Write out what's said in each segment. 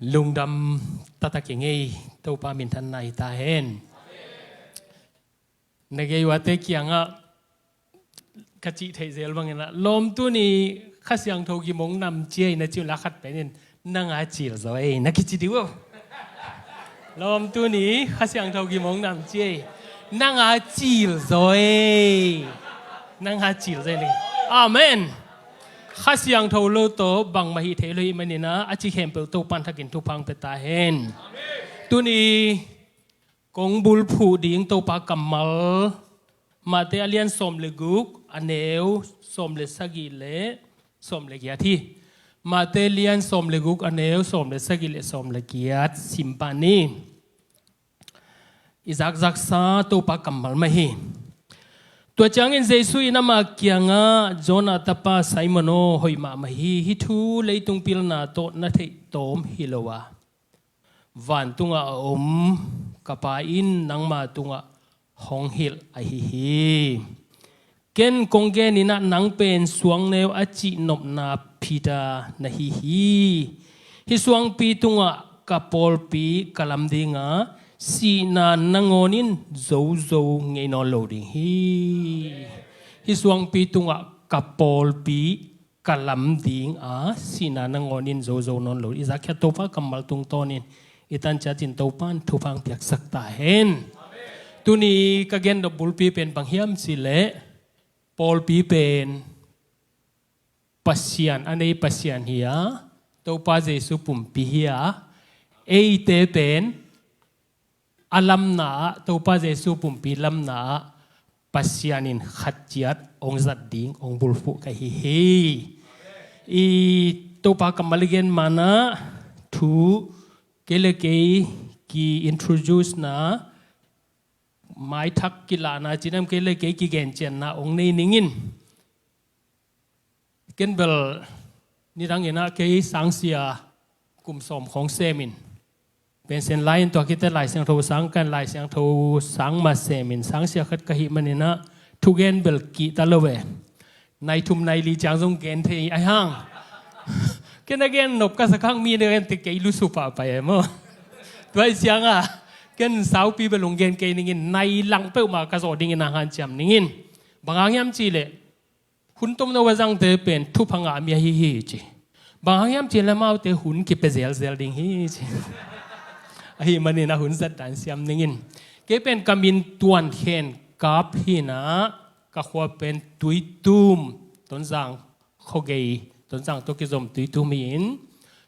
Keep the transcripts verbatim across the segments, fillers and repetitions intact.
Lungdam taktak i ngei Topa minthanna hi ta hen. Na gei uate kiangah ka cih theih zel bangin ah, lawm tuni Kha Siangtho gim ong nam ci ei na cih un la khat penin, nang a cil zaw ei na kici dih uh. Lawm tuni Kha Siangtho gim ong nam ci ei, nang a cil zaw ei. Nang a cil zaw ei. Amen. Kha Siangtho lo tawh bangmah hih theih lo hi manin ah, a ci khempeuh Topan thakin thupha ong pia ta hen. Tuni kong bulphuh ding Topa kammal, Mate a lian sawm le guk, a neu sawm le sagih le sawm le giat hi. Mate lian sawm le guk, a neu sawm le sagih le sawm le giat sim pah ni. I zakzaksa Topa kammal mah hi. Tua ciangin Jesu in ama kiangah, Jonah tapa Simon aw, hoih mahmah hi. Hih thu leitung pilna tawh na theih tawm hi lo a, vantungah a om ka Pa in nangma tungah hong hilh ahi hi. Ken kong genin ah, nang pen suangneu a cihnopna Peter na hi hi. Hih suangpi tungah ka pawlpi ka lam ding a, sihna nangawn in zozo ngei nawn lo ding hi. Hih suangpi tungah ka pawlpi ka lam ding a, sihna nangawn in zozo nawn lo. I zakkhiat Topa kammal tungtawnin i tan ciatin Topan thupha ong piaksak ta hen. Tuni ka gen nop bulpi pen bang hiam cih leh, pawlpi pen Pasian a nei Pasian hi a, Topa Jesu pumpi hi a, eite pen a lamna ah, Topa Jesu pumpi lamna ah Pasian in khat ciat ong zat ding ong bulphuh ka hi hi. I Topa kammal i gen manah thu kei le kei ki-introduce na, maithak kilahna ci nam, kei le kei kigencianna ong nei ning in. Ken bel nidangin ah kei sangsia kum sawm khawng semin, pension lai in tua khit teh Lai Siangtho sang, kan Lai Siangtho sang mah semin, sangsia khat ka hih manin ah thugen bel kihta lo e. Nai thum nai li ciang zong gen thei ahi hang. Ken a gen nop ka sa khang, mi na gen teh kei lusu pahpah e maw. Tua ahih ciangah ken saupi bel ong gen kei ning in, nai lang peuhmah ka zawh dingin ah hanciam ning in. Bang hang hiam cih leh, hun tomno a zangte pen thupha ngah mi ahi hi ci. Bang hang hiam cih leh amaute hun kipia zelzel ding hi ci. Ahih manin ah hun zat dan siam ning in. Kei pen ka min Tuan Khen Kap hi in ah, ka khua pen Tuitum, Tonzang khuagei, Tonzang tawh kizom Tuitum hi in,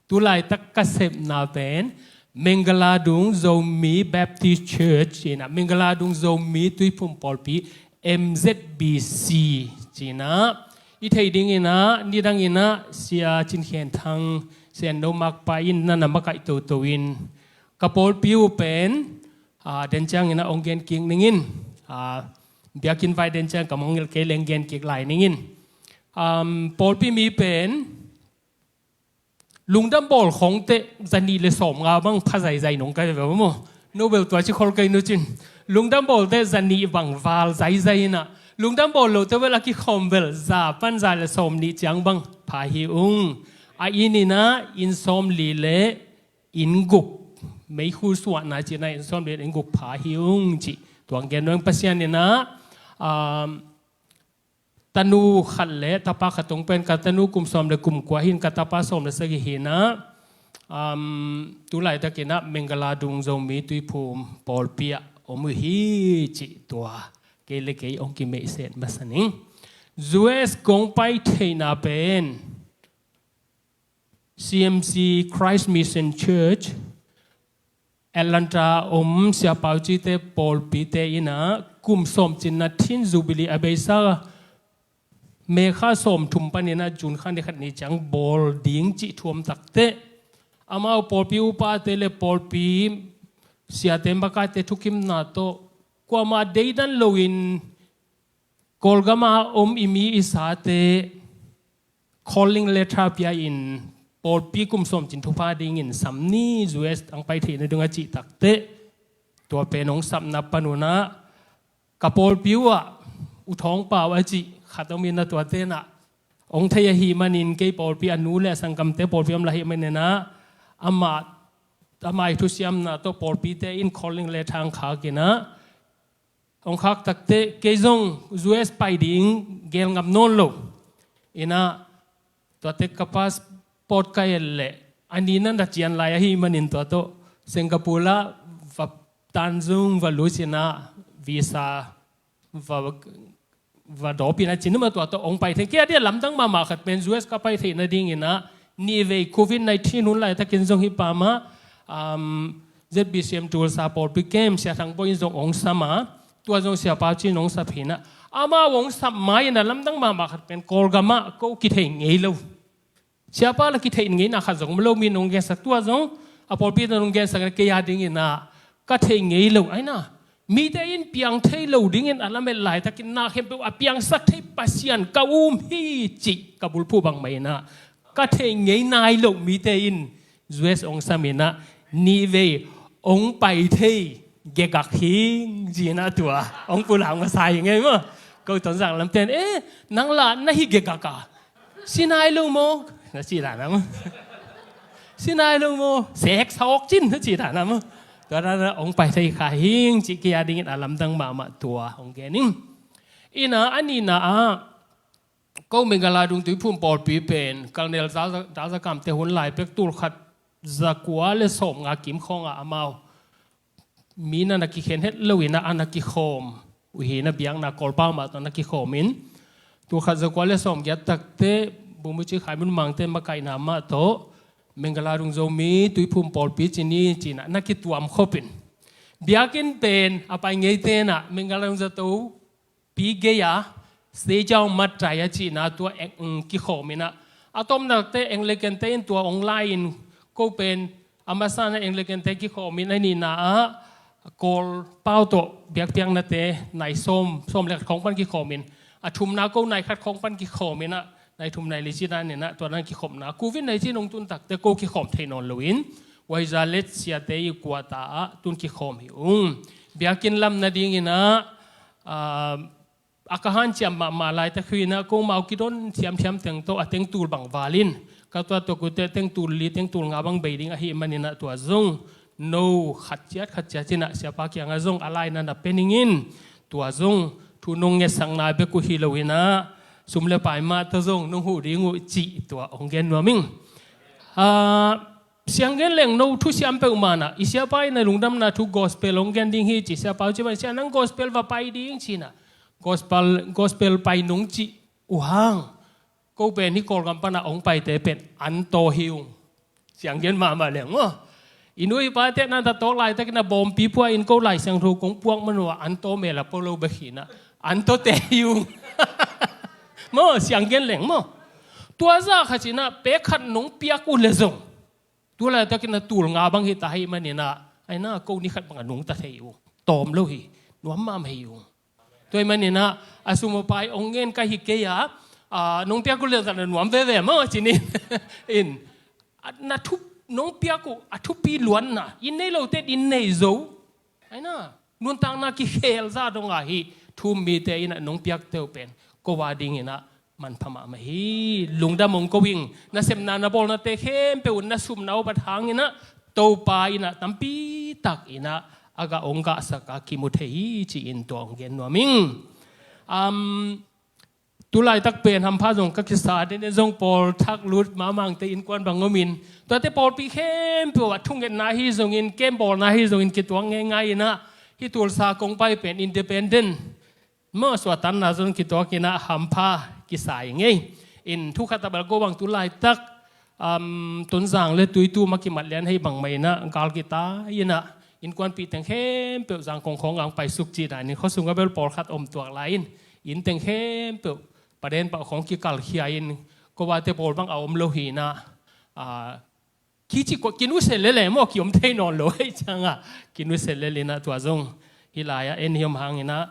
tu laitak ka sepna pen Mangala Dung Zomi Baptist Church ci in ah, Mangala Dung Zomi Tuiphum Pawlpi, M Z B C ci in ah, i theih dingin ah nidangin ah Sia Cin Khen Thang, Sia No Mak pa in na na makaih toto in, ka pawlpi uh pen, ah, den ciangin ah ong gen kik ning in, ah, biakinn vai den ciang ka mangngilh kei leng gen kik lai ning in. Um, pawlpi mi pen lungdam bawl khawng teh zanih le sawmnga bang pha zaizai nong kai ve maw. No bel tua ci khol kei nu cin. Lungdam bawl teh zanih bang val zaizai in ah, lungdam bawl lo teh bel a kikhawm bel za pan za le sawmnih ciang bang pha hi ung. A inn in ah inn sawmli le inn guk, meikhu suahna ci in ah inn sawmli le inn guk pha hi ung ci. Tua ong gen nuam ing. Pasian in ah, um, tanu khat le tapa khat ong pen, ka tanu kum sawm le kum kua hi in, ka tapa sawm le sagih hi in ah, um, tu laitakin ah Mangala Dung Zomi Tuiphum Pawlpi ah om uh hi cih tua kei le kei ong kimeihset masa ning. U S kong pai theihna pen C M C, Christ Mission Church, Atlanta om Sia Pau Ci te pawlpite in ah kum sawm cinna Tin Jubilee a beisa May kha sawmthum panin ah June kha ni khat ni ciang bawl ding cih thu om tak teh, amau pawlpi upate le pawlpi siate, makaite thukimna tawh kuamah deidan loin Kawlgam a om i mi i sate calling letter pia in, pawlpi kum sawm cin thupha dingin sam ni, U S ang pai theihna ding a cih tak teh, tua pen ong sapna panun ah ka pawlpi uh ah U Thawng Pau a cih khat om in ah, tuate in ah ong thei ahih manin, kei pawlpi a nu le a sanggamte pawlpi om lai ahih manin ah, amah a mai thusiamna tawh pawlpite in calling letter hong khak in ah, hong khak takteh kei zong U S pai ding geel ngam nawn lo in ah, tuate ka passport ka et leh a ni na na cian lai ahih manin tua tawh Singapore ah va tan zong va lut in ah visa va, va dawp in ah ci ni mah, tua tawh hong pai thei. Kei a dia lamdang mahmah khat pen U S ka pai theih nading in ah nihvei Covid nineteen hun laitakin zong hih pa mah, um, Z B C M Tulsa pawlpi camp Sia Thang Bawi in zong hong sam a, tua zong Sia Pau Cin hong sap hi in ah, amau hong sap ma in ah lamdang mahmah khat pen Kawlgam ah ko kitheih ngei lo. Siapa la kitheih ngeina khat zong om lo, mi nong gensak, tua zong a pawlpi na nong gensak, kei a ding in ah ka theih ngei lo. Ai na, mite in piang thei lo dingin a lamet laitakin na khempeuh a piangsak thei Pasian ka um hi cih ka bulphuh bangmah in ah, ka theih ngei nai lo mite in U S hong sam in ah nihvei hong pai thei gegak hing ci in ah tua hong pulak masa hi ngei maw. Ko Tonzang lamten, "Eh, nang la na hi gegak a? Si nai lo maw?" na ci dan a maw. "Si nai lo maw? Sek sawk cin," na ci dan a maw. Tua dan a hong pai thei kha hing cih kei a dingin a lamdang mahmah tua hong gen ing. In ah a nihna ah, ko Meghalaya dung Tuiphum pawlpi pen Colonel Dal Za, Dal Za Kam te hun lai pek tul khat za kua le sawm nga kim khawng ah amau mi na na kikhen het lo in ah a na kikhawm uh hi in ah, biakna Kawlpau mah tawh na kikhawm in, tul khat za kua le sawm giat takteh Bumuci Khai Mun Mang te makaihna mah tawh Meghalaya dung Zomi Tuiphum pawlpi ci ni ci in ah na kituam khop in, biakinn pen a pai ngei te in ah Meghalaya dung zato pi gei a Seijaung Matai a cihna tua eng, mm, kikhawm in ah, a tawpna takteh Anglican te in tua hong lai in, ko pen a masa in ah Anglican te kikhawm in, a nihna ah Kawlpau tawh biakpiakna te nai sawm, sawm le khat khawng pan kikhawm in, a thumna ko nai khat khawng pan kikhawm in ah nai thum nai li ci dan in ah tua dan kikhopna, Covid nineteen hong tun takteh ko kikhawm thei nawn lo in, Waizale siate i kuata ah tun kikhawm hi ung. Biakinn lam nading in ah, ah, a ka hanciam mahmah laitak hi in ah, ko mau kidon thiamthiam teng tawh a tengtul bang val in, ka tua tawh kute tengtul li tengtul nga bang bei ding ahih man in ah tua zong no khat ciat khat ciat in ah Siapa kiangah zong a laina na pe ning in, tua zong thu nong ngetsakna bek uh hi lo in ah sum le pai mah tawh zong nong huh ding uh cih tua hong gen nuam ing. Ah, Siang gen leng no thusiam peuhmah in ah, i Siapa in a lungdamna thu gospel hong gen ding hi ci, Siapa uh ci man, "Sia, nang gospel va pai ding," ci in ah, gospel, gospel pai nung cih uh hang, ko pen hih Kawlgam pan a hong paite pen antaw hi ung. Siang gen mahmah leng maw. I nu i pate na ta tawk laitakin a bawmpi pua in ko Lai Siangtho kong puak man uh a antaw mel a pua lo bek hi in ah, antawte hi ung. Maw, siang gen leng maw. Tua zah khat in ah pek khat nong piak uh le zong, tu laitakin a tul nga bang hi ta ahih man in ah, ai na, ko ni khat bang a nungta thei uh, tawm lo hi, nuam mahmah hi ung. Tua ahih man in ah a sum a pai hong ngen ka hi kei a, ah, nong piak uh le zah na nuam veve maw ci ni in, ah, na thu, nong piak uh a thupi luanna, inn nei lote in inn nei zo, ai na, nuntakna kikhel zah dong a hih thu-um mite in ah nong piakte uh pen ko a ding in ah manpha mahmah hi. Lungdam hong ko ing. Nasepna na bawlnate khempeuh un na sumna uh bat hang in ah Topa in ah tampi tak in ah a gah hong gahsak a kimu thei hi ci-in tua hong gen nuam ing. Am, tu laitak pen hampha zong ka kisa, den zong pawl thak lut mahmahte innkuan bang om in, tuate pawlpi khempeuh ah thungetna hi zongin, camp bawlna hi zongin kituak ngeingai in ah, hih Tulsa kong pai pen independent maw, suahtakna zong kituak in ah hampha kisa hi ngei. In thu khat a bel ko bang tu laitak, um, Tonzang le Tuitum a kimat lian hi bangmah in ah gal kitai in ah innkuanpih teng khempeuh Zangkong khawng ang paisuk cih dan in, khuasung a bel pawlkhat om tuak lai in, inn teng khempeuh paden pah khawng kikalkhia in, ko vate pawl bang a om lo hi in ah, ah, kici kua, kinusel lel e maw, kiom thei nawn lo ahih ciangah kinusel lel in ah tua zong hih lai-ah en hi om hang in ah,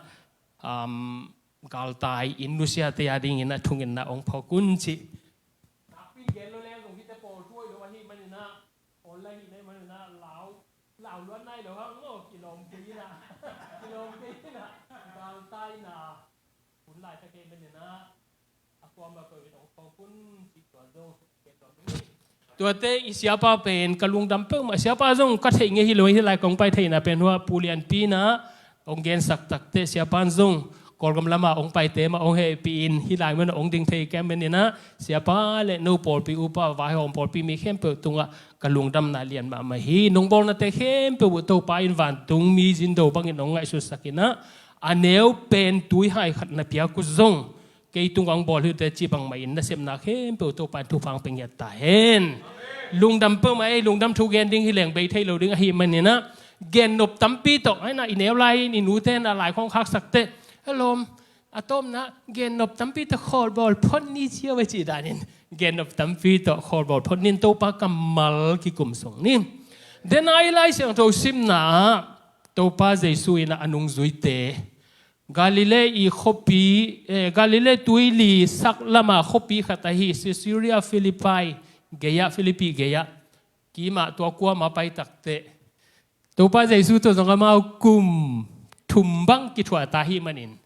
um, galtai inn nusiate a ding in ah thungetna hong phawk un cih. Nakpi gen lo leng zong hihte pawl thu hoih lo ahih man in ah, online hih na hih man in ah lau, lau luat nai lo hang maw, kilawm kei in ah, kilawm kei in ah, galtai in ah, hun laitak ahih man in ah, a kuamah peuh in hong phawk un cih tua zong gen nuam ing. Tuate i siapa pen ka lungdam peuhmah. Siapa zong ka theih ngei hi lo, hih lai kong pai theihna pen hua Pu Lianpi in ah hong gensak takteh, siapa in zong Kawlgam lamah hong paite mah hong hehpih in, hih lai mun ah hong ding thei kem in ah, siapa le no pawlpi upa, vaihawm pawlpi mi khempeuh tungah ka lungdamna lian mahmah hi. Nong bawlnate khempeuh uh Topa in vantung mi zindo bangin hong ngaihsutsak in ah, a neu pen tuihai khat na piak uh zong kei tungah hong bawl hi uh teh ci bangmah in nasepna khempeuh Topa in thupha hong pia ngiat ta hen. Lungdam peuhmah ei, lungdam thu gen ding hi leng bei thei lo ding ahih manin ah, gennop tampi tawh, ahi na, i neu lai-in i nute in a lai khawng khaksak teh, "Hello, a tawpna gennop tampi tawh khawlbawl phot ni cio," a cih danin gennop tampi tawh khawlbawl phot ni in, Topa kammal kikum sung ni. Dena i Lai Siangtho simna ah Topa Jesu in ah a nungzuite Galilee i khuapi, eh, Galilee tuili sak lama khuapi khat ahi Caesarea Philippi gei-ah, Philippi gei-ah, kimah tua kuamah pai takteh, Topa Jesu tawh zong amau kum thum bang kithuah ta ahih manin,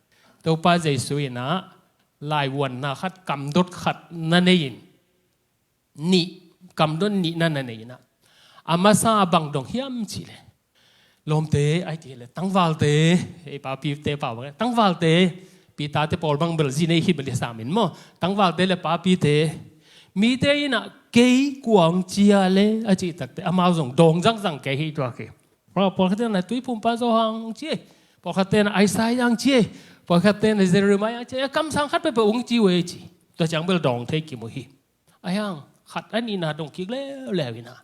Topa Jesu in ah laivuanna khat, kamdot khat na nei in, nih, kamdot nih na na nei in ah, a masa bang dong hiam cih leh, lawmte, ahi kei leh tangvalte, ei papite pau bang, tangvalte, Peter te pawl bang bel zi nei khit bel i sam in maw, tangvalte le papite, mite in ah kei kua hong ci a leh a cih takteh, amau zong dawng zangzang kei hi tua kei. Pawlkhatte in ah Tuiphumpa Johan hong ci ei, pawlkhatte in ah Isaiah hong ci ei, pawlkhatte in ah Jeremiah hong ci ei, a kamsang khat peuhpeuh hong ci uh ei ci. Tua ciang bel dawng thei kim uh hi. Ahi hang khat a nihna dong kik leuleu in ah,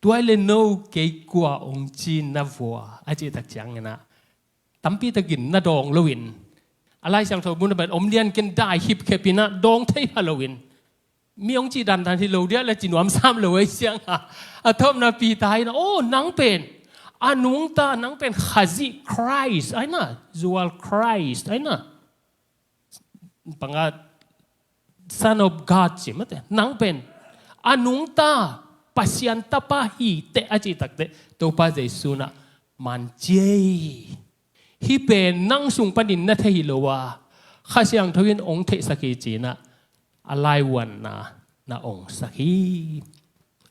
"Tua ahih leh no kei kua hong ci na vua?" a cih tak ciangin ah, tampi takin na dawng loin, a Lai Siangtho mun ah bel om lian ken dai hipkhep in ah dawng thei pha loin, mi hong cih dandan hi lo dia le ci nuam sam lo ei ciang a, a tawpna Peter in ah, "Oh, nang pen a nungta, nang pen Khazih Christ, ahi na, zual Christ, ahi na, bang a, Son of God," ci mate, "Nang pen a nungta Pasian Tapa hi teh," a cih takteh, Topa Jesu in ah, "Man ci ei. Hih pen nang sung panin na thei hi lo a, Kha Siangtho in hong theihsak hi," ci in ah, a laivuanna na ongsak hi.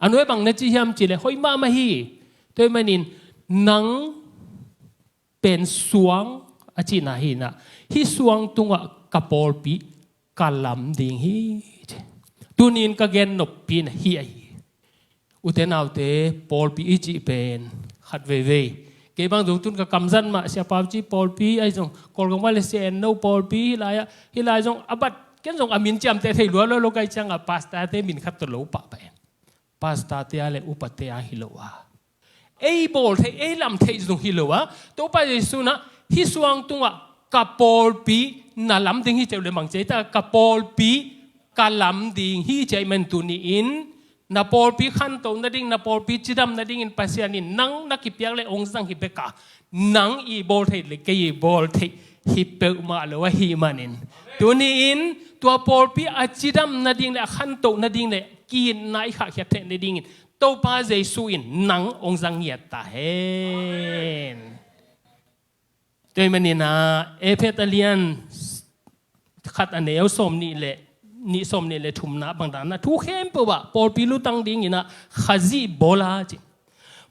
A nuai bang na ci hiam cih leh, hoih mahmah hi. Tua ahih manin, "Nang pen suang," a cihna hi in ah, "Hih suang tungah ka pawlpi ka lam ding hi," ci. Tuni in ka gen noppi in ah hih ahi. Ute naute, pawlpi i cih pen khat veivei, kei bang zong tun ka kamzat mah, Sia Pau ci pawlpi, ahi zong Kawlgam ah le Sia En No pawlpi, hih lai-ah, hih lai zong a bat, ken zong a min ciamteh thei lua lo, lo kai ciang a pastor te min khat tawh lo pahpah in. Pastor te a le upa te a hi lo a, ei bawl theih, ei lam theih zong hi lo a, Topa Jesu in ah, "Hih suang tungah ka pawlpi na lam ding hi," ci uh leh mang ci ei ta, "Ka pawlpi ka lam ding hi," ci ahih man tuni in, na pawlpi khantoh nading, na pawlpi cidam nadingin Pasian in nang na kipiak le hong zang hi bek a, nang i bawl theih le kei i bawl theih hi peuhmah lo ahih manin, tuni in tua pawlpi a cidam nading le a khantoh nading le ki-itna i khahkhiat theih nadingin Topa Jesu in nang hong zang ngiat ta hen. Tua ahih manin ah, Efesa a lian khat a neu sawmnih le nih, sawmnih le thumna bang dan ah, "Thu khempeuh ah pawlpi lutang dingin ah Khazih bawl a," ci.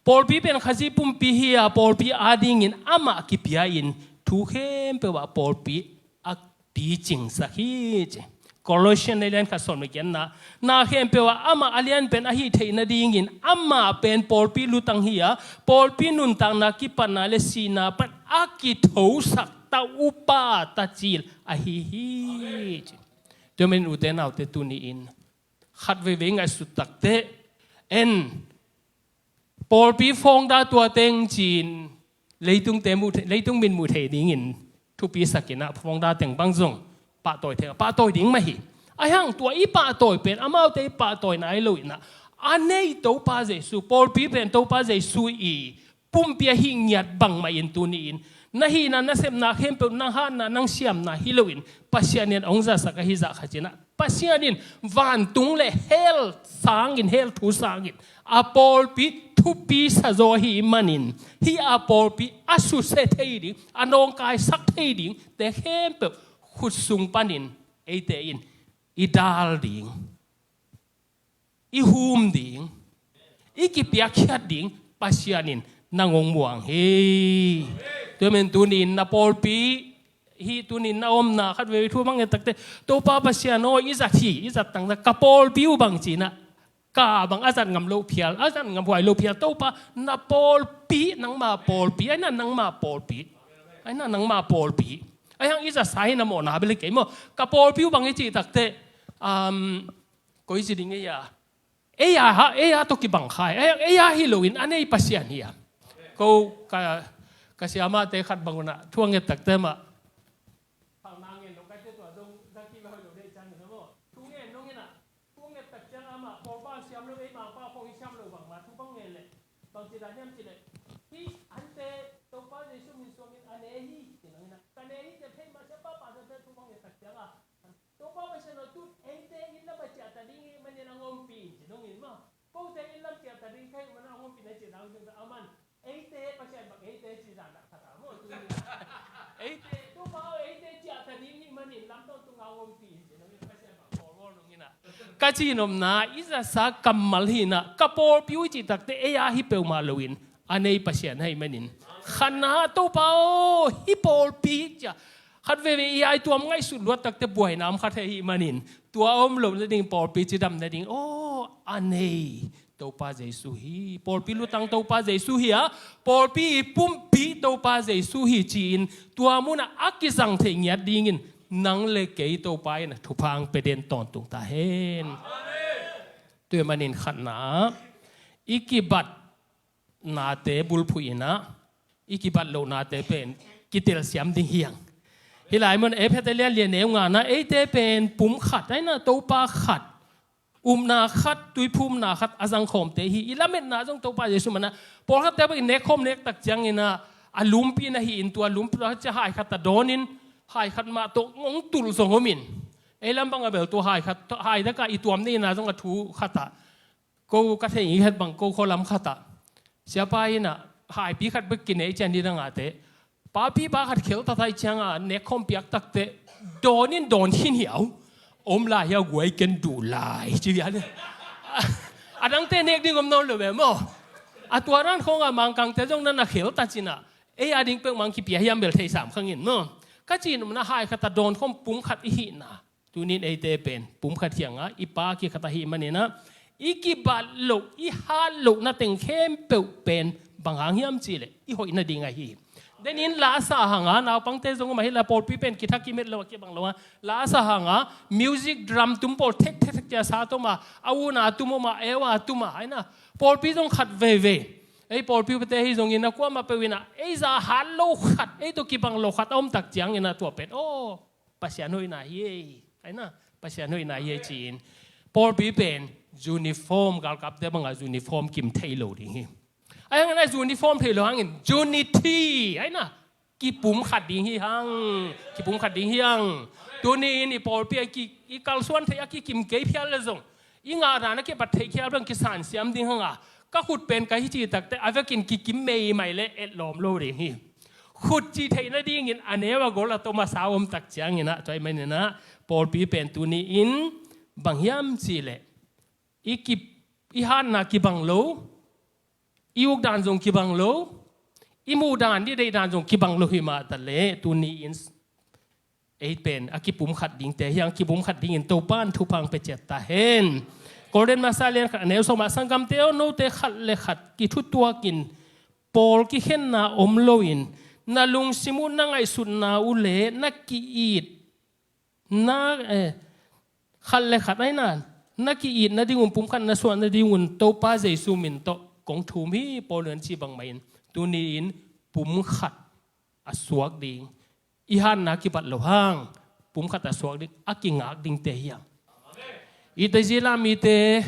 Pawlpi pen Khazih pumpi hi a, pawlpi adingin amah kipia in thu khempeuh ah pawlpi a picingsak hi, ci. Colossian a lian khat sawm le giatna, "Na khempeuh ah amah a lian pen a hih theih nadingin amah pen pawlpi lutang hi a, pawlpi nuntakna kipatna le sihna pan a kithosak ta upa ta cil ahi hi," ci. Tua ahih manin ute naute, tuni in khat veivei ngaihsut takteh, en, pawlpi founder tua teng ci-in leitungte muh thei, leitung min muh thei dingin thupi sak in ah, founder teng bang zong pahtawi thei, pahtawi ding mah hi. Ahi hang tua i pahtawi pen amaute i pahtawi nai lo in ah, a nei Topa Jesu, pawlpi pen Topa Jesu i pumpi ahih ngiat bangmah in tuni in, na hihna, na sepna khempeuh, nang hatna, nang siamna hi lo in, Pasian in hong zasak ahi zah khat in ah, Pasian in vantung le hell sangin, hell thu sangin a pawlpi thupi sa zaw ahih manin, hih a pawlpi a susia thei ding, a nawngkaisak thei dingte khempeuh khut sung panin eite in i dal ding, i hum ding, i kipiakkhiat ding Pasian in nang hong muang hi. Tua man tunin na pawlpi hi, tunin na omna khat veve thu bang et takte, Topa Pasian aw, i zat hi, i zat tangtak, ka pawlpi uh bang cinah, ka bang a zat ngam loh phial, a zat ngam huai loh phial, Topa na pawlpi, nangma pawlpi, aina nangma pawlpi, aina nangma pawlpi. Aihang i zat sa hi na mawhna bel hi kei maw. Ka pawlpi uh bang i cih takte, um, koi ci ding ei a, ei a ha, ei a tawh kibang khai, ei, ei a hi loin a nei Pasian hi a. Ko ka, ka siamahte khat bang unah thu a nget takte mah, phalna ngen lo kaite tua dong zaki ba hoi lo dei ciang hi na maw. Thu ngen dong inah, thu nget tak ciang amah pawlpa siam lo, ei mangpa khong hi siam lo bangma thu bang ngen leh, bang ci dan hiam ci leh, hi ante Topa Jesu min suangin a ne hi ci nang inah, ka ne hi ci thei mah siampa pa te thu bang nget tak ciang a, Topa Pasian aw, tu eite in na va ciahta ding hi manin a ngompi in ci dong in maw. Kote in lam ciahta ding thei manin a ngompi na ci dang ding a man. Eite Pasian bang eite ci dan dak khat a maw tu ni. Eite Topa aw, eite ciahta ding hi manin lam tawntung a ngompi in ci dong in Pasian bang bawlbawl dong inah. Ka ci nopna i zasa kammal hi inah, ka pawlpi uh i cih takte ei a hi peuhmah loin a nei Pasian ahih manin, khatna Topa aw, hih pawlpi cia khat veve i a i tuam ngaihsut luat takte buaina om kha thei ahih manin, tua om loh nading pawlpi cidam nading aw a nei Topa Jesu hi. Pawlpi lutang Topa Jesu hi a, pawlpi i pumpi Topa Jesu hi ci-in tua munah a kizang thei ngiat dingin nang le kei Topa in a thupha ang pia den tawntung ta hen. Tua ahih manin khatna i kibat nate bulphuh inah, i kibat lohnate pen kitelsiam ding hi hang. Hih lai mun Efesa lian li a neu ngana, eite pen pum khat, aina Topa khat, upna khat, tuiphumna khat a zangkhawmte hi. I lametna zong Topa Jesu mana, pawlkhatte bang i nekkhawm nek tak ciang inah, a lumpi na hi in tua lumpi cia hai khat a dawnin, hai khat mah tawh ngong tulh zong om in. Ei lam bang a bel tua hai khat, hai daka i tuam neihna zong a thu khat ah, ko ka thei i het bang ko khualam khat ah, siapa inah haipi khat bek kinei cian hi dangate, papi pa khat khelta thai cianga nekkhawm piak takte, dawn in dawn khin hiau, om lai hiau guai ken duh lai ci vial. A dangte nek ding om nawn lo ve maw. A tua dan khawngah Mangkangte zong na na khelta cinah, ei a ding peuhmah ang kipia hiam bel thei sam khang in maw. Ka ci nopna hai khat a dawn khawm pum khat i hihna. Tunin eite pen pum khat hi hanga, i Pa kikhat ahih maninah, i kibat loh, i hat lohna teng khempeuh pen bang hang hiam cihleh i hoih nading ahi hi. Denin la sa hanga, naupangte zong om a, hih la pawlpi pen kitha kimet lo a, kibang lo a, la sa hanga, music drum tum pawl thek thek thek cia sa tom a, a una tum om a, eu a tum a, aina pawlpi zong khat veve. Ei pawlpi pate hi zongin a kuamah peuh inah ei za hat lo khat, ei tawh kibang lo khat a om tak ciangin a tua pen aw, Pasian hoihna hi ei, aina Pasian hoihna hi ei ci-in pawlpi pen uniform, galkapte bangah uniform kim thei lo ding hi. Ahi hangin a uniform thei lo hangin unity, aina kipum khat ding hi hang, kipum khat ding hi hang. Tuni-in i pawlpi a ki, i kalsuan thei a kikim kei phial le zong, i ngahdan a kipat thei khial bang kisansiam ding hanga, ka khut pen ka hi ci takte a vekin kikim meimai le etlawm lo ding hi. Khut ci theih nadingin a neu a gol a tom a sa om tak cianginah, tua ahih maninah pawlpi pen tuni-in bang hiam cihleh i kip, i hatna kibang lo, i ukdan zong kibang lo, i muhdan, i deihdan zong kibang lo hi mah taleh tuni-in ei pen a kipum khat dingte hi hang, kipum khat dingin Topa in thupha ang pia ciat ta hen. Korin masa lian khat a neu sawmah, sanggamte aw, note khat le khat kithutuakin pawl kikhenna om loin na lungsim uh, na ngaihsutna uh le na ki-it na, eh, khat le khat aina na ki-it nadingun, pum khat na suah nadingun Topa Jesu min tawh kong thum hi. Paul in a cih bangmahin tuni-in pum khat a suak ding, i hatna kibat lo hang pum khat a suak ding, a kingak dingte hi hang. I Tazila mite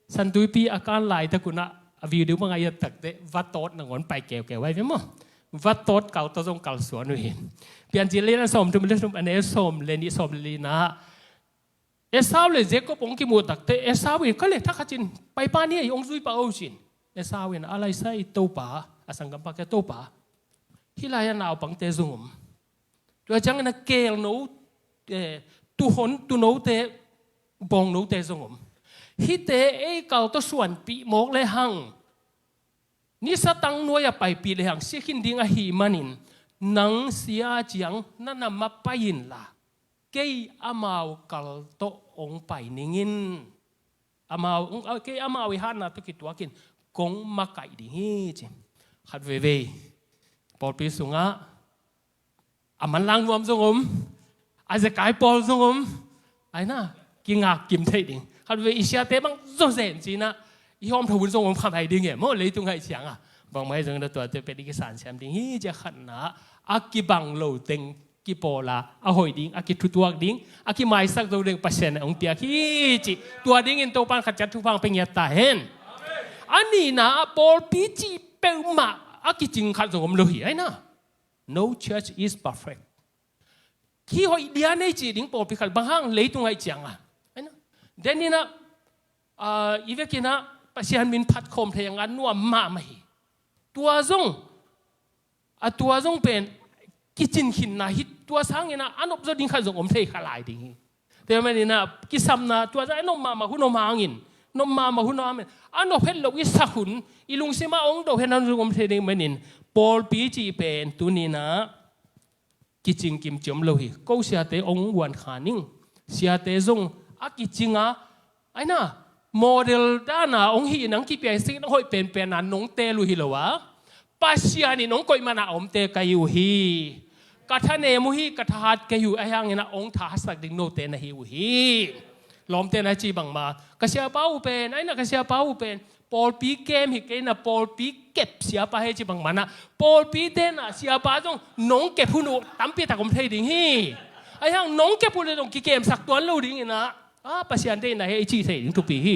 Santuipi a kan laitak unah a video bang a i et takte vatawt nangawn pai keukeu ai ve maw. Vatawt kalta zong kalsuan uh hi. Piancil lian sawm thum le thum a neu sawm le nih, sawm le lina, Esau le Jacob hong kimuh takte Esau in, ka le thakhat cin, paipa ni ei, hong zui pah o cin. Esau in a laisa i Topa, a sanggampa ke Topa, hih lai-ah naupangte zong om. Tua ciangin a kelno, eh, tuhon, tunote, bawngnote zong om. Hihte ei kal tawh suanpih mawk le hang, nisa tang nuai-ah paipih le hang sia khin ding ahih manin, nang sia ciang na na mapai inla, kei amau kal tawh hong pai ning in. Amau, kei amau i hatna tawh kituakin kong makaih ding hi, ci. Khat veivei pawlpi sungah a manlang nuam zong om, a zekai pawl zong om, ai na, kingak kim theih ding. Khat veivei i siate bang zawzen ci-in ah i hawm tho hun zong om kha mai ding e maw, leitung haih ciangah. Bangmah hi zongin ah tuate pen i kisan siam ding hi, ci-a khatna, a kibang lo teng kipawl a, a hoih ding, a kithutuak ding, a kimaisak zo ding Pasian in hong piak hi, ci. Tua dingin Topa'n khat ciat thupha hong pia ngiat ta hen. A nihna ah pawlpi cih peuhmah a kicing khat zong om lo hi, ai na. No church is perfect. Hih hoih dia nei cih ding pawlpi khat bang hang, leitung haih ciangah, ai na. Deninah, ah, i vekinah Pasian min phat khawm thei a ngat nuam mahmah hi. Tua zong, a tua zong pen kicin khinna hi, tua sanginah a nop zaw ding khat zong om thei kha lai ding hi. Tua maninah kisapna tua zah a nop mahmah hun om hangin, nop mahmah hun om hangin, a nop het loh i sak hun, i lungsimah hong do het hun zong om thei ding manin, pawlpi cih pen tuninah kicing kimci om lo hi. Ko siate hong uan kha ning. Siate zong a kicing a, ai na, model dana hong hih nang kipiaisik nang hoih penpen a nong teel uh hi lo a, Pasian in hong koih mana a omte ka hi uh hi. Ka thanem uh hi, ka thahat kei uh, ahi hangin ah hong thahatsak ding note na hi uh hi. Lawmte na ci bangmah, ka siapa uh pen, ai na, ka siapa uh pen pawlpi kem hi kei na, pawlpi kep siapa hi ci bangmah na, pawlpite na siapa zong nong kep hun uh tampi tak om thei ding hi. Ahi hang nong kep hun le zong kikemsak tuan lo dingin ah, a, Pasian deihna hi ei cih thei ding thupi hi.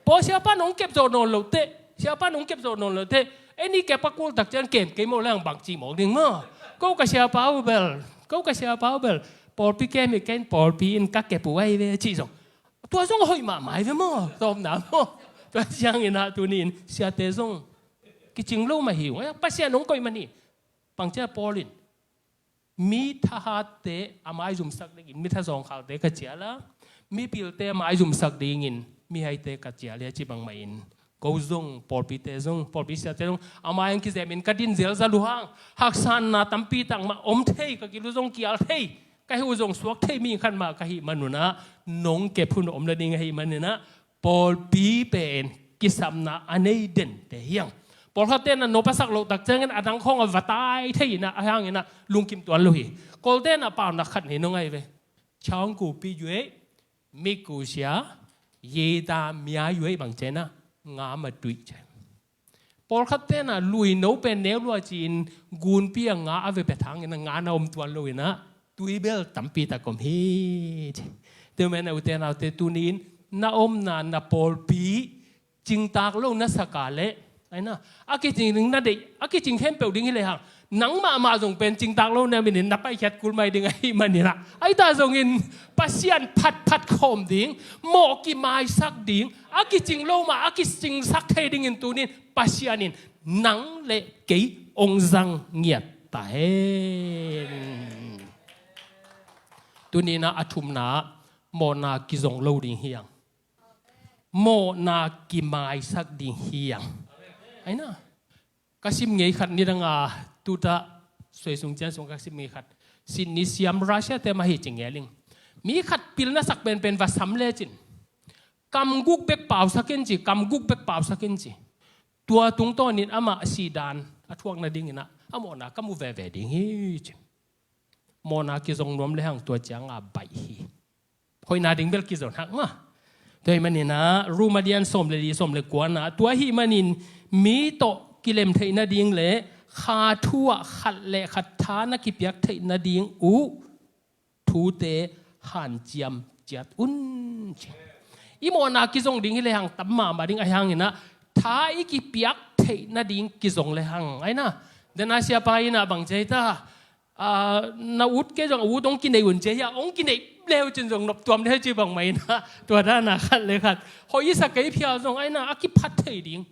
Pawl siapa nong kep zawh nawn loh teh, siapa nong kep zawh nawn loh teh, ei ni kep a kul tak ciang kem kei mawk le hang bang cih mawk ding maw. Ko ka siapa uh bel, ko ka siapa uh bel pawlpi kem hi kei in, pawlpi in ka kep uh ahi ve cih zong, tua zong a hoih mahmah hi ve maw, tawpna maw. Tua ciangin ah tuni-in siate zong kicing lo mah hi uh. Pasian hong koih man hi. Bangcia Paul in, mi thahatte a maizumsak dingin mi thazawngkhalte ka cial a, mipilte a maizumsak dingin mihaite ka cial hi a ci bangmah in, ko zong, pawlpite zong, pawlpi siate zong a mai-ah kizemin ka din zelzel uh hang, haksatna tampi tak mah om thei, ka gil uh zong kial thei, ka hih uh zong suak thei mi khat mah ka hih manun ah, nong kep hun om nading ahih manin ah, pawlpi pen kisapna a nei dente hi hang. Pawlkhatte na nop a sak loh tak ciangin a dang khawng a va tai thei in ah, ahi hangin ah lungkim tuan lo hi. Kolte na paunak khat nei nong ai ve. ချောင်းကိုပြီး၍ မြစ်ကိုရှာ၊ ရေသာများ၍ bang ci-in ah, ငါးမတွေ့ ci. Pawlkhatte na luino pen neu lua ci-in gunpi a nga a ve pet hangin ah nga na om tuan lo in ah, tui bel tampi tak om hi, ci. Tua manin ah ute naute, tuni-in na omna na pawlpi cingtak lo na sak a leh, ai na, a kicing ding na deih, a kicing khempeuh ding hi le hang, nang mahmah zong pen cingtak lo na minin na paikhiat kul mai ding ahih manin ah, ahi ta zongin Pasian phatphat khawm ding, mawh kimaisak ding, a kicing lo mah a kicingsak thei dingin tuni-in Pasian in nang le kei hong zang ngiat ta hen. Tuni-in ah a thumna, mawhna kizong lo ding hi hang. Mawhna kimaisak ding hi hang. Ai na, ka sim ngei khat, nidang a tuta soi sung cian sung ka sim ngei khat, Sydney siam Russia te mah hi ci ngel ing. Mi khat pilna sak penpen va sam lecin, kam guk bek pausak in ci, kam guk bek pausak in ci. Tua tungtawnin amah sihdan a thuak nadingin ah a mawhna ka mu veve ding hi, ci. Mawhna kizong nuam le hang tua ciang a baih hi. Hoihna ding bel kizon hak mah. Tua ahih manin ah Rom a lian sawm le li, sawm le kuana, tua ahih manin mi tawh kilem theih nading le kha thu ah khat le khat tha na kipiak theih nading uh thute hanciam ciat un, ci. I mawhna kizong ding hi le hang tam mahmah ding ahih hangin ah, tha i kipiak theih nading kizong le hang, ai na. Dena siapa in ah bang ci ta, a, na ut kei zong a ut hong kinei un ci a, hong kinei leu cin zong noptuam ding hi ci bangmah in ah, tua dana khat le khat hoih i sak kei phial zong, ai na, a kiphat thei ding,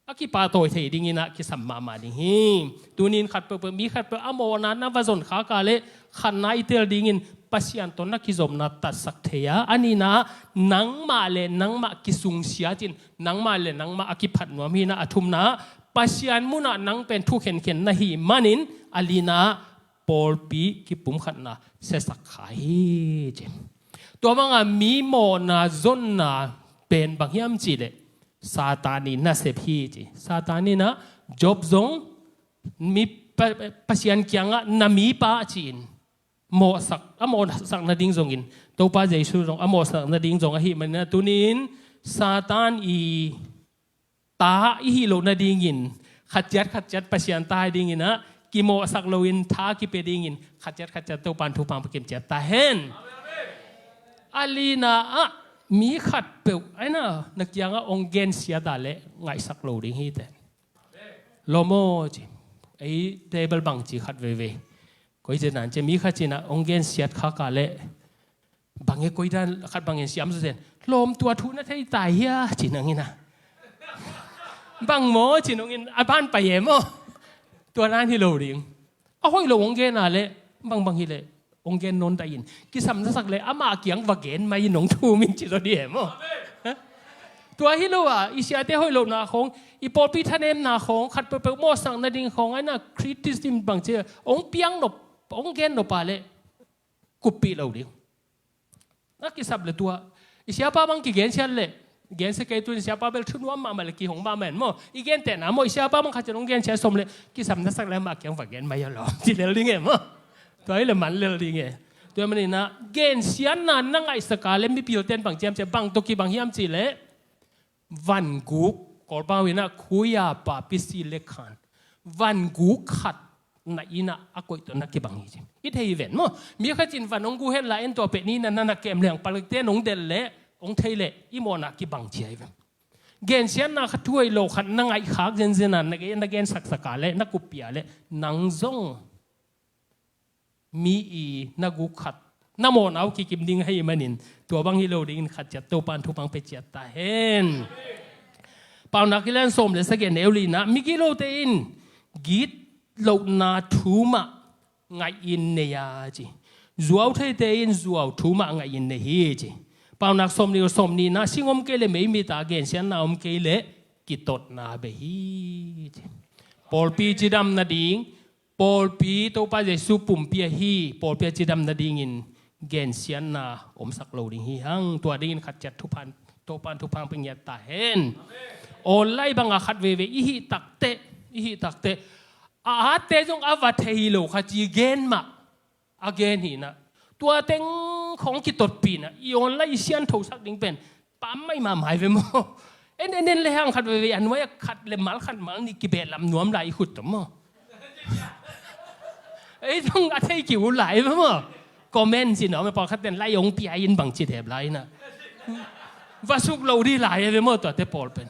a kipahtawi thei dingin ah kisam mahmah ding hi. Tuni-in khat peuhpeuh, mi khat peuh a mawhna na va zon khak a leh, khatna i teel dingin Pasian tawh na kizopna tatsak thei a, a nihna nangmah le nangmah kisungsia cin, nangmah le nangmah a kiphat nuam hi na, a thumna Pasian munah nang pen thukhenkhen na hi manin, a lina pawlpi kipumkhatna siasak kha hi ci. Tua banga mi mawhna zonna pen bang hiam cihleh Satan i nasep hi ci. Satan in ah Job zong mi pa, Pasian kiangah na mipa ci-in mawhsak, a mawhsak nading zongin Topa Jesu zong a mawhsak nading zong ahi manin ah tunin Satan i ta i hih loh nadingin khatciat khatciat Pasian ta dingin ah kimawhsak loin tha kipia dingin khatciat khatciat Topan thupha pia kimciat ta hen. A lina ah mi khatpeuh aina na kiangah ong gensiat a leh ngaihsak lo ding hi teh. Lawm aw ci. Ei table bangci khat veivei. Koi ci nan ci mi khat cin ah ong gensiat khak a leh bang e koi dan khat bangin siam zaw zen. Lawm tua thu na thei tai hia ci nangin ah. Bang maw ci nangin a ban pai e maw. Tua nan hi lo ding. A hoih lo ong gen a leh bang bang hi leh ong gen nawn ta in. Kisam na sak leh amah kiang va gen mai in ong thum in ci zaw di e maw. Tua hi lo a i siate hoih lohna khawng, i pawlpi thanemna khawng, khat peuhpeuh mawhsak nading khawng aina criticism bang ci ong piang nop, ong gen nop a leh kuppih lo ding. Na kisap le tua i siapa bang kigensiat leh gensia kei tuin siapa bel thunuam mahmah le kihong mahmah en maw. I gentehna maw i siapa bang khat cian hong gensiat sawm leh kisam na sak leh amah kiang va gen mai a lawm ci lel ding e maw. Tua hi le man lel ding e. Tua manin ah gensiatna na ngaihsak a leh mipil ten bang ciam cia bang tawh kibang hiam cihleh vanguk, Kawlpau in ah khuya papisi le khan vanguk khat na inn ah a koih tawh na kibang hi ci. I thei ven maw. Mi khat cin van ong gu hen la en tua peh ni na na na kem leng palkte nong del leh ong thei leh i mawhna kibang ci ahi ven. Gensiatna khat thuai lo khat na ngaihkhak zenzen a na gen, na gen saksak a leh na kuppih a leh nang zong mi i na guk khat na mawhna uh kikim ding ahi manin tua bang hi lo dingin khat ciat Topan thupha pia ciat ta hen. Paunak i lian sawm le sagih a neu lina, migilote in gitlohna thu mah ngaih in nei a ci. Zuau theite in zuau thu mah ngaih in nei hi ci. Paunak sawm ni, sawm nihna, sing om kei le meimita, gensiatna om kei le kitotna bei hi ci. Pawlpi cidam nading, pawlpi Topa Jesu pumpi ahi pawlpi a cidam nadingin gensiatna omsak lo ding hi hang. Tua dingin khat ciat thupha, Topan thupha pia ngiat ta hen. Online banga khat veivei i hih takteh, i hih takteh a atte zong a va thei lo khat ci gen mah a gen hi na. Tua teng khong kitotpih na i online i sianthosak ding pen pam mai mahmah hi ve maw. En en en le hang khat veivei a nuai a khat le mal khat mal nih kibehlam nuam lai i khut tawh maw. Ei zong a thei kiu lai ve maw. Comment ci nuam e, pawlkhat ten lai ong pia in bang ci thep lai na. Va suk lo di lai ve maw tuate pawl pen.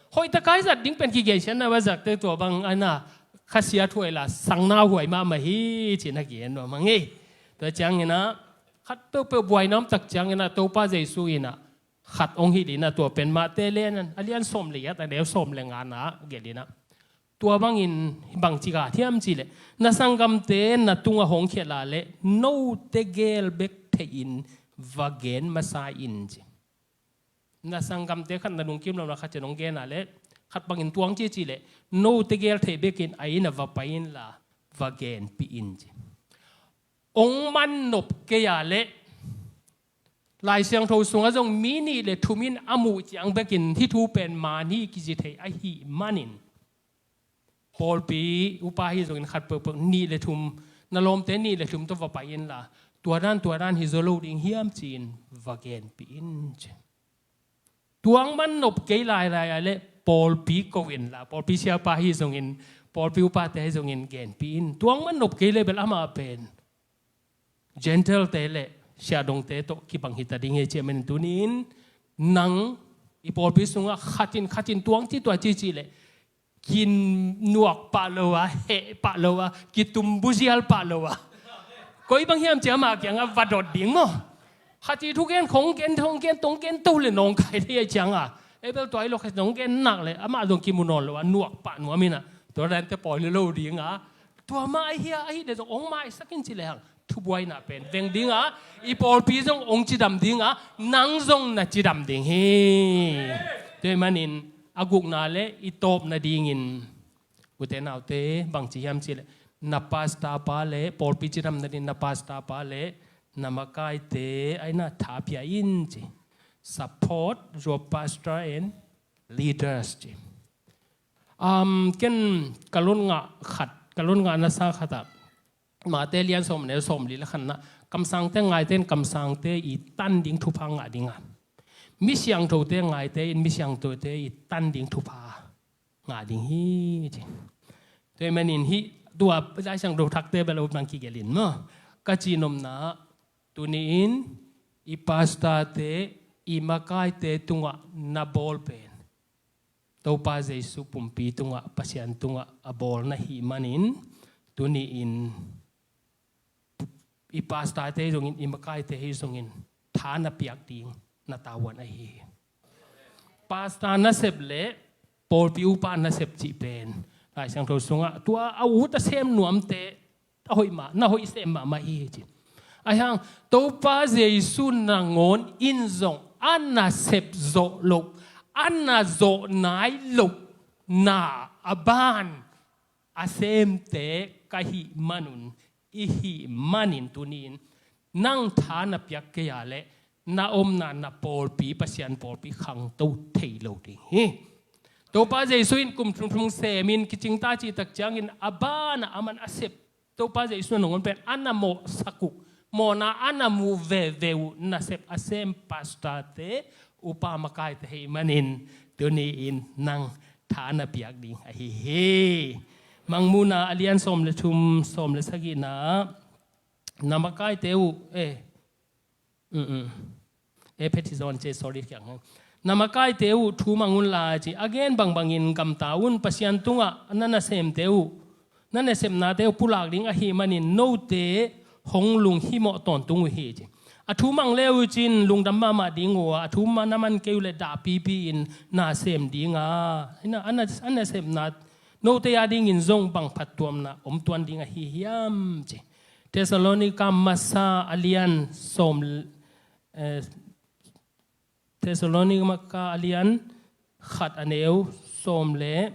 Hoih taka i zat ding pen kigensiatna va zatte tua bang aina khasia thuai la sangna huai mahmah hi ci na ki-en nuam hang ei. Tua ciangin ah khat peuhpeuh buaina om tak ciangin ah Topa Jesu in ah khat ong hilh in ah tua pen Mate lian a lian sawm le giat a neu sawm le ngana gelh in ah tua bangin bangci ka thiam cih leh na sanggamte na tungah hong khial a leh note gel bek theihin va gen masa in ci. Na sanggamte khat na lungkim lo na khat cian hong gen a leh khat bangin tuang ci cih leh note gel thei bekin a inn ah va pai inla va genpih in ci. Hong man nop kei a leh Lai Siangtho sungah zong mi nih le thum in a muh ciang bekin hih thu pen man hi kici thei ahih manin pawlpi upa hi zongin khat peuhpeuh nih le thum, na lawmte nih le thum tawh va pai inla tua dan tua dan hi zaw lo ding hiam ci-in va genpih in ci. Tuang man nop kei lailai a leh pawlpi ko inla pawlpi siapa hi zongin pawlpi upate hi zongin genpih in. Tuang man nop kei leh bel amah pen Gentile-te le siahdongte tawh kibang hita ding hi ci a, men tunin nang i pawlpi sungah khatin khatin tuang ci tua ci cih leh kinuak pah lo a, heh pah lo a, kitumbuzial pah lo a, koi bang hiam ci a mah kiangah va dot ding maw. Khat ci thugen khong gen thong gen tong gen to le nawngkai thei a cianga ei bel tua i lo khat nong gen nak le amah zong kimu nawn lo a nuak pah nuam inah tua dante pawi lo dinga tua mah ahi a, ahi le zong ong maisak in ci le hang thubuaina pen veng ding a, i pawlpi zong hong cidam ding a, nang zong na cidam ding hi. Tua ahih manin a gukna le i tawpna dingin, ute naute, bangci hiam cih leh, na pastor pa le, pawlpi cidam nading na pastor pa le na makaite a ina tha pia in ci. Support your pastor and leaders ci. Um, ken ka lon ngah khat, ka lon ngah nasa khat ah, Mate lian sawm neu sawmli le khatna, kamsangte ngaite in kamsangte i tan ding thupha ngah ding a, mi siangthote ngaite in mi siangthote i tan ding thupha ngah ding hi ci. Tua ahih manin hih tua Lai Siangtho thakte bel a ut bang kigelh in maw, ka cihnopna, tuni-in i pastorte, i makaite tungah na bawl pen Topa Jesu pumpi tungah, Pasian tungah a bawl na hih manin, tuni-in i pastorte hi zongin, i makaite hi zongin, tha na piak ding na tavuan ahi hi. Pastor nasep le pawlpi upa nasep cih pen Lai Siangtho sungah tua a ut a sem nuamte a hoih mah, na hoih sem mahmah hi hi ci. Ahi hang Topa Jesu nangawn in zong a nasep zawh loh, a na zawh nai loh na a ban a semte ka hih manun, i hih manin tuni-in nang tha na piak kei a leh na omna na pawlpi, Pasian pawlpi khangto thei lo ding hi. Topa Jesu in kum thum thum semin kicing ta cih tak ciangin a banah a man a sep Topa Jesu nangawn pen a na mawhsak uh, mawhna a na muh veve uh nasep a sem pastorte, upa makaite hi manin tuni-in nang tha na piak ding ahi hi. Mangmuhna a lian sawm le thum, sawm le sagihna, na makaite uh, eh, mm, mm. Eh, Petizon ce, sorry, kiang hang. Na makaite uh thu mang un la ci, a gen bangbangin gamta un, Pasian tungah na nasemte uh, na nasepnate uh pulak ding ahi manin note hong lunghimawh tawntung uh hi ci. A thu mang le uh cin lungdam mahmah ding uh a, a thu ma na man kei uh le dahpipi in na sem ding a, a na, a nasepna note a dingin zong bang phattuamna om tuan ding ahi hiam ci. Thessalonika masa a lian sawm, eh, Thessalonika a lian khat a neu sawm le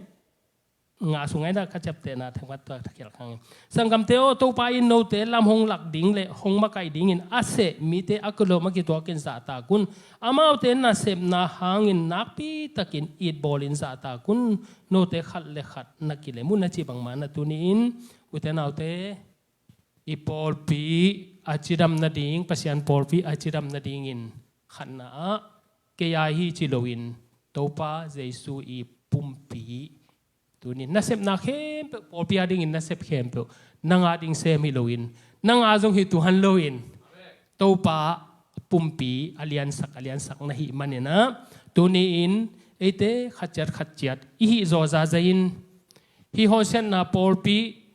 nga sung aina ka ciaptehna thengmat tua thakhel khang. Sanggamte aw, Topa in note lam hong lak ding le hong makaih dingin a seh mite a kilawm a kituakin zahtak un. Amaute nasepna hangin nakpitakin itbawlin zahtak un. Note khat le khat na kilem un a cih bangmah na tuni-in, ute naute, i pawlpi a cidam nading, Pasian pawlpi a cidam nadingin khatna ah kei a hi ci loin, Topa Jesu i pumpi, tuni nasepna khempeuh, pawlpi a dingin nasep khempeuh nang a ding sem hi loin, nang a zong hi tuhan loin, Topa pumpi a liansak, a liansak na hih manin ah, tuni-in eite khatciat khatciat i hih zawh zahzah in, hih hawlsiatna pawlpi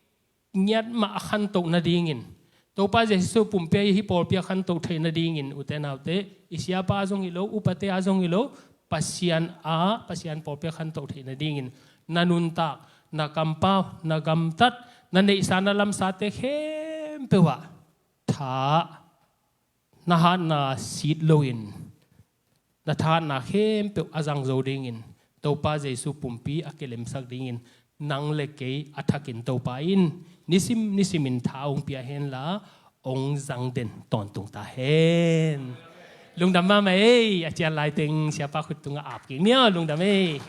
ngiat mah a khantoh nadingin, Topa Jesu pumpi a hih pawlpi a khantoh theih nadingin, ute naute, i siapa a zong hi lo, upate a zong hi lo, Pasian a, Pasian pawlpi a khantoh theih nadingin na nuntak, na kampau, na gamtat, na neihsa, na lamsate khempeuh ah tha, na hatna sit loin, na tha hatna khempeuh a zang zo dingin, Topa Jesu pumpi a kilemsak dingin, nang le kei a thakin Topa in nisim nisimin tha hong pia henla, hong zang den tawntung ta hen. Lungdam mahmah ei, a cian laiteng siapa khut tungah ap kik ni aw, lungdam ei.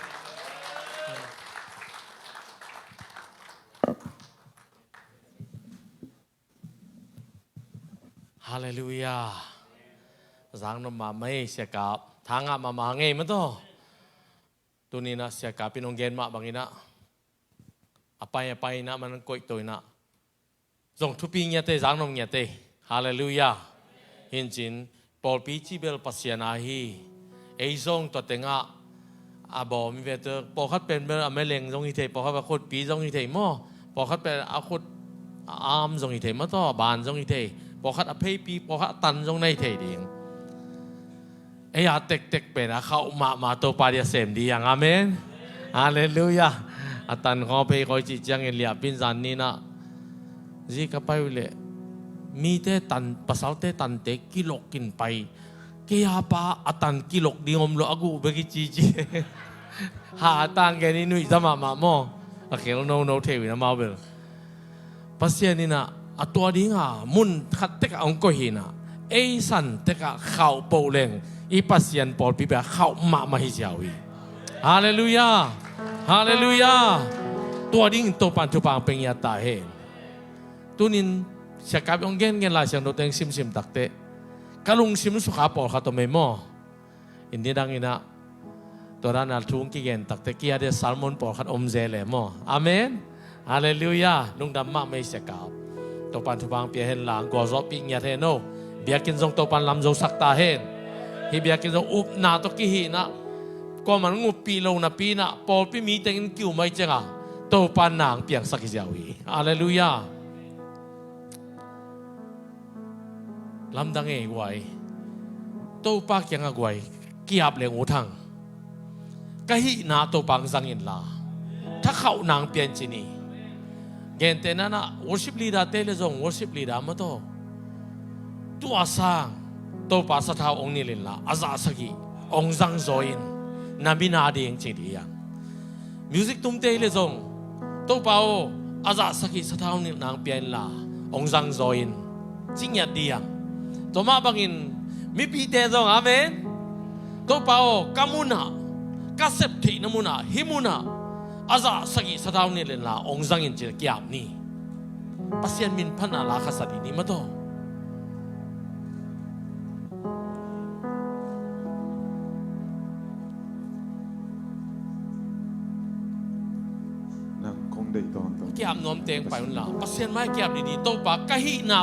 Halleluiah. Zang nop mahmah ei, siakap. Thangah mahmah ngei mataw. Tuninah siakap in hong gen mah banginah, a pai a pai inah man koih to inah zong thupi ngiat ei, zang nop ngiat ei. Halleluiah. Hincin pawlpi cih bel Pasian a hi. Ei zong tua tengah a bawm i ve tawh, pawlkhat pen bel a meleng zong hi thei, pawlkhat a khutpi zong hi thei maw? Pawlkhat pen a khut a am zong hi thei maw, tawh a ban zong hi thei. Pawlkhat a pheipi, pawlkhat a tan zong na hi thei ding. Ei a tektek pen a khauh mahmah Topa dia sem di ang. Amen. Halleluiah. A tan khaw phei khaw i cih ciangin liahpin zan ninah zi ka pai uh leh Mite tan, pasalte tante kilok in pai. Kei a pa a tan kilok ding om lo, a guh bek i cici. Ha, a tang gen i nuih za mahmah maw? A khel nono thei uh in amau bel. Pasian in ah a tua ding a mun khat tek ah hong koih hi in ah, ei san tek ah khauh poh leng i Pasian pawlpi bek ah khauh mahmah hi ziau hi. Halleluiah. Halleluiah. Tua dingin Topan thupha pia ngiat ta hen. Tunin Sia Kap hong gengen Lai Siangtho teng simsim takteh ka lungsim sukha pawlkhat om ei maw? Inn nidang in ah tua dan a thu hong kigen takteh kia de sermon pawlkhat om zel e maw? Amen. Halleluiah. Lungdam mahmah ei Sia Kap. Topan thupha pia hen la, gualzawhpih ngiat hen o. Biakinn zong Topan lam zosak ta hen. Hih biakinn zong upna tawh kihih in ah, kuaman hong uppih lo napi in ah, pawlpi mi tengin ki-um ahih ciangin Topan na hong piangsak hi ziau hi. Halleluiah. Lamdang ei guai. Topa kiangah guai, ki-ap leng ut hang. Ka hihna Topa hong zang inla, thakhauhna hong pia in ci ni. Gentehna in ah worship leader te le zong, worship leader maw, tua sang Topa sathau hong nilh inla, a zahsagih hong zangzaw in, na min a ding ci ding hi hang. Music tumte hi le zong, Topa aw, a zahsagih sathau nilhna hong pia inla, hong zangzaw in, ci ngiat ding hi hang. Tua mah bangin mipite zong, amen. Topa aw, ka munah, ka sep theihna munah, hih munah a zahsagih sathau nilh inla hong zang in ci-in ki-ap ni. Pasian min phatna la khasak ding ni maw, tua. Nang kong deih tawntung. Ki-ap nuam teng pai unla, Pasian mai ki-ap ding ni. Topa, ka hihna